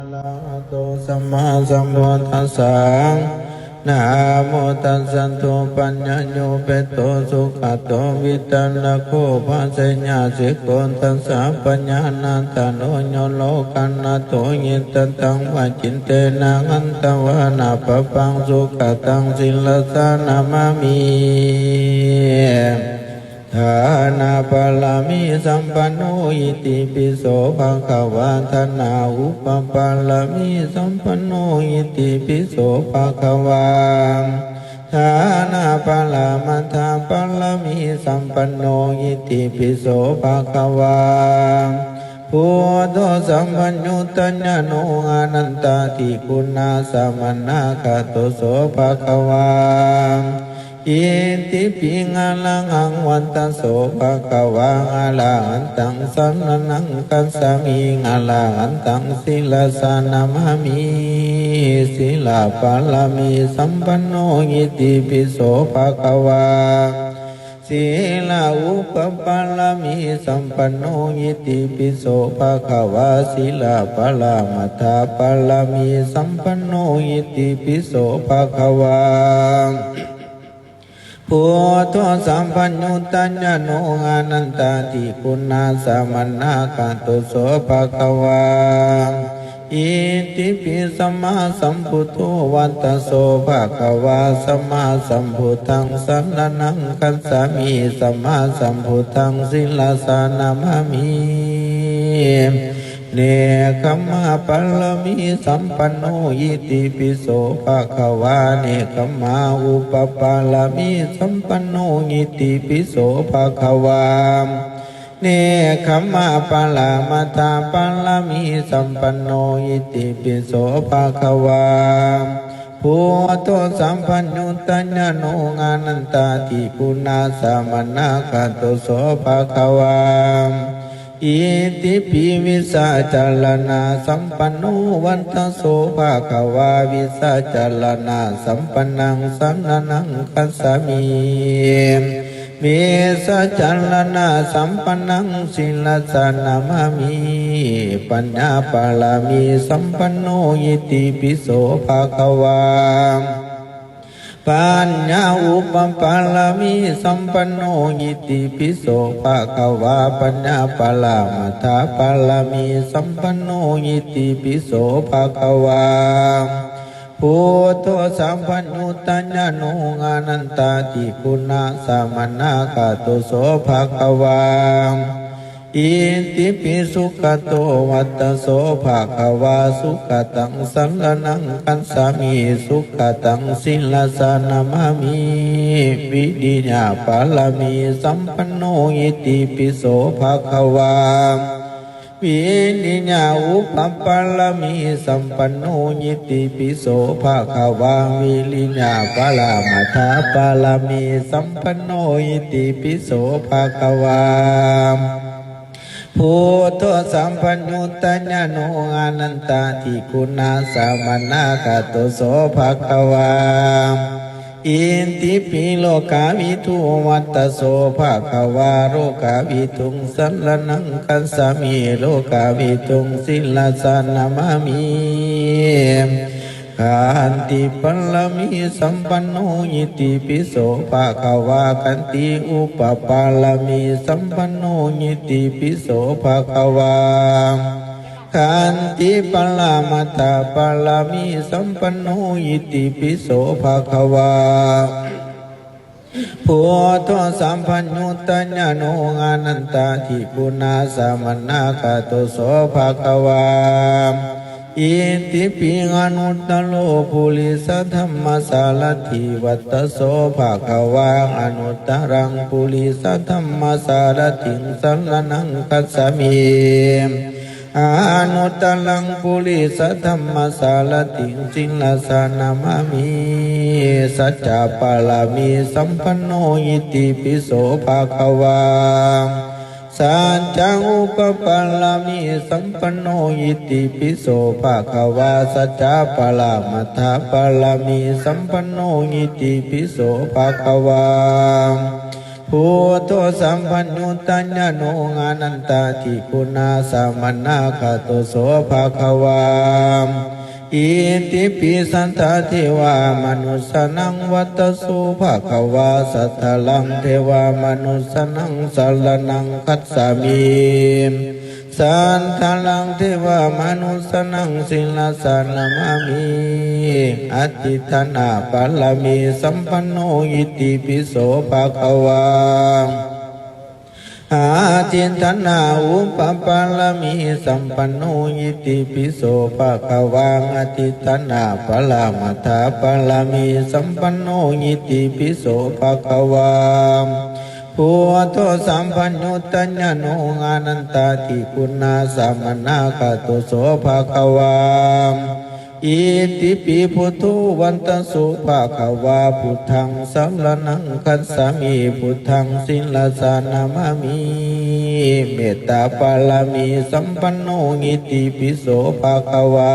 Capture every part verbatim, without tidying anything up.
arahato sammāsambuddhassa. Namo tassa 'dvupajjhāyūpeto sugato vidānago bhāseyyācikho tassa paññānādāno yo lokanato ye taṃ taṃ vā cittena hantvāna pāpaṃ sugataṃ sirasā namāmi. Dānapāramī sampanno itipi so bhagavā. Dānaupapāramī sampanno itipi so bhagavā. Dānaparamatthapāramī sampanno itipi so bhagavā. Buddho sabbaññutañāṇo anantādiguṇasamannāgato so bhagavā. Itipi arahaṃ vata so bhagavā. Arahantaṃ saraṇaṃ gacchāmi. Arahantaṃ sirasā namāmi. Sīlapāramī sampanno itipi so bhagavā. Sīlaupapāramī sampanno itipi so bhagavā. Sīlaparamatthapāramī sampanno itipi so bhagavā. Buddho sabbaññutañāṇo anantādiguṇasamannāgato so bhagavā. Itipi sammāsambuddho vata so bhagavā. Sammāsambuddhaṃ saraṇaṃ gacchāmi. Sammāsambuddhaṃ sirasā namāmi. Nekkhammapāramī sampanno itipi so bhagavā. Nekkhammaupapāramī sampanno itipi so bhagavā. Nekkhammaparamatthapāramī sampanno itipi so bhagavā. Buddho sabbaññutañāṇo anantādiguṇasamannāgato so bhagavā. Itipi vijjācaraṇasampanno vata so bhagavā. Vijjācaraṇasampannaṃ saraṇaṃ gacchāmi. Vijjācaraṇasampannaṃ sirasā namāmi. Paññāpāramī sampanno itipi so bhagavā. Paññāupapāramī sampanno itipi so bhagavā. Paññāparamatthapāramī sampanno itipi so bhagavā. Buddho sabbaññutañāṇo anantādiguṇasamannāgato so bhagavā. Itipi sugato vata so bhagavā. Sugataṃ saraṇaṃ gacchāmi. Sugataṃ sirasā namāmi. Viriyapāramī sampanno itipi so bhagavā. Viriyaupapāramī sampanno itipi so bhagavā. Viriyaparamatthapāramī sampanno itipi so bhagavā. Buddho sabbaññutañāṇo anantādiguṇasamannāgato so bhagavā. Itipi lokavidū vata so bhagavā. Lokaviduṃ saraṇaṃ gacchāmi. Lokaviduṃ sirasā namāmi. Khanti pāramī sampanno itipi so bhagavā. Khanti upapāramī sampanno itipi so bhagavā. Khanti paramattha pāramī sampanno itipi so bhagavā. Buddho sabbaññutañāṇo anantādiguṇasamannāgato so bhagavā. Itipi anuttaro purisadammasārathi vata so bhagavā. Anuttaraṃ purisadammasārathiṃ saraṇaṃ gacchāmi. Anuttaraṃ purisadammasārathiṃ sirasā namāmi. Sacca pāramī sampanno itipi so bhagavā. Sacca upapāramī sampanno itipi so bhagavā. Sacca paramattha pāramī sampanno itipi so bhagavā. Buddho sabbaññutañāṇo anantādiguṇasamannāgato so bhagavā. Itipi satthā devamanussānaṃ vata so bhagavā. Satthāraṃ devamanussānaṃ saraṇaṃ gacchāmi. Satthāraṃ devamanussānaṃ sirasā namāmi. Adhiṭṭhānapāramī sampanno itipi so bhagavā. Adhiṭṭhānaupapāramī sampanno itipi so bhagavā. Adhiṭṭhānaparamatthapāramī sampanno itipi so bhagavā. Buddho sabbaññutañāṇo anantādiguṇasamannāgato so bhagavā. Itipi buddho vata so bhagavā. Buddhaṃ saraṇaṃ gacchāmi. Buddhaṃ sirasā namāmi. Mettāpāramī sampanno itipi so bhagavā.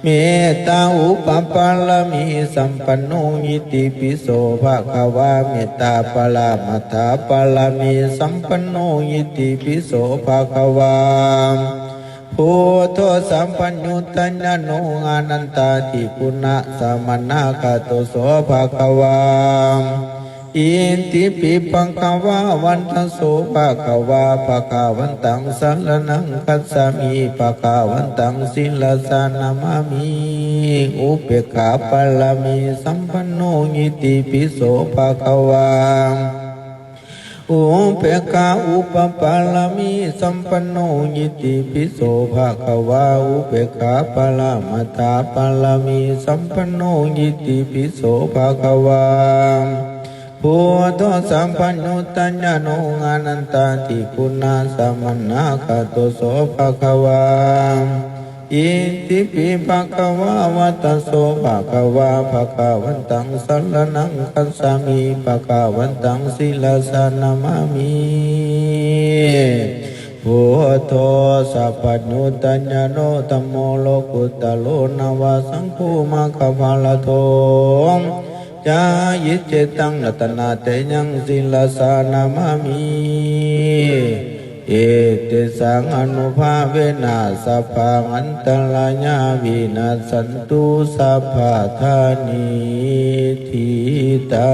Mettāupapāramī sampanno itipi so bhagavā. Mettāparamatthapāramī sampanno itipi so bhagavā. Buddho sabbaññutañāṇo anantādiguṇasamannāgato so bhagavā. Itipi bhagavā vata so bhagavā. Bhagavantaṃ saraṇaṃ gacchāmi. Bhagavantaṃ sirasā namāmi. Upekkhāpāramī sampanno itipi so bhagavā. Upekkhāupapāramī sampanno itipi so bhagavā. Upekkhāparamatthapāramī sampanno itipi so bhagavā. Buddho sabbaññutañāṇo anantādiguṇasamannāgato so bhagavā. Itipi bhagavā vata so bhagavā. Bhagavantaṃ saraṇaṃ gacchāmi. Bhagavantaṃ sirasā namāmi. Buddho sabbaññutañāṇo dhammo lokuttaro nava saṅgho maggaphalaṭṭho ca. Iccetaṃ ratanattayaṃ sirasā namāmi. Etesaṃ ānubhāvena sabba antarāyā vinassantu sabbaṭṭhāne. Ṭhitā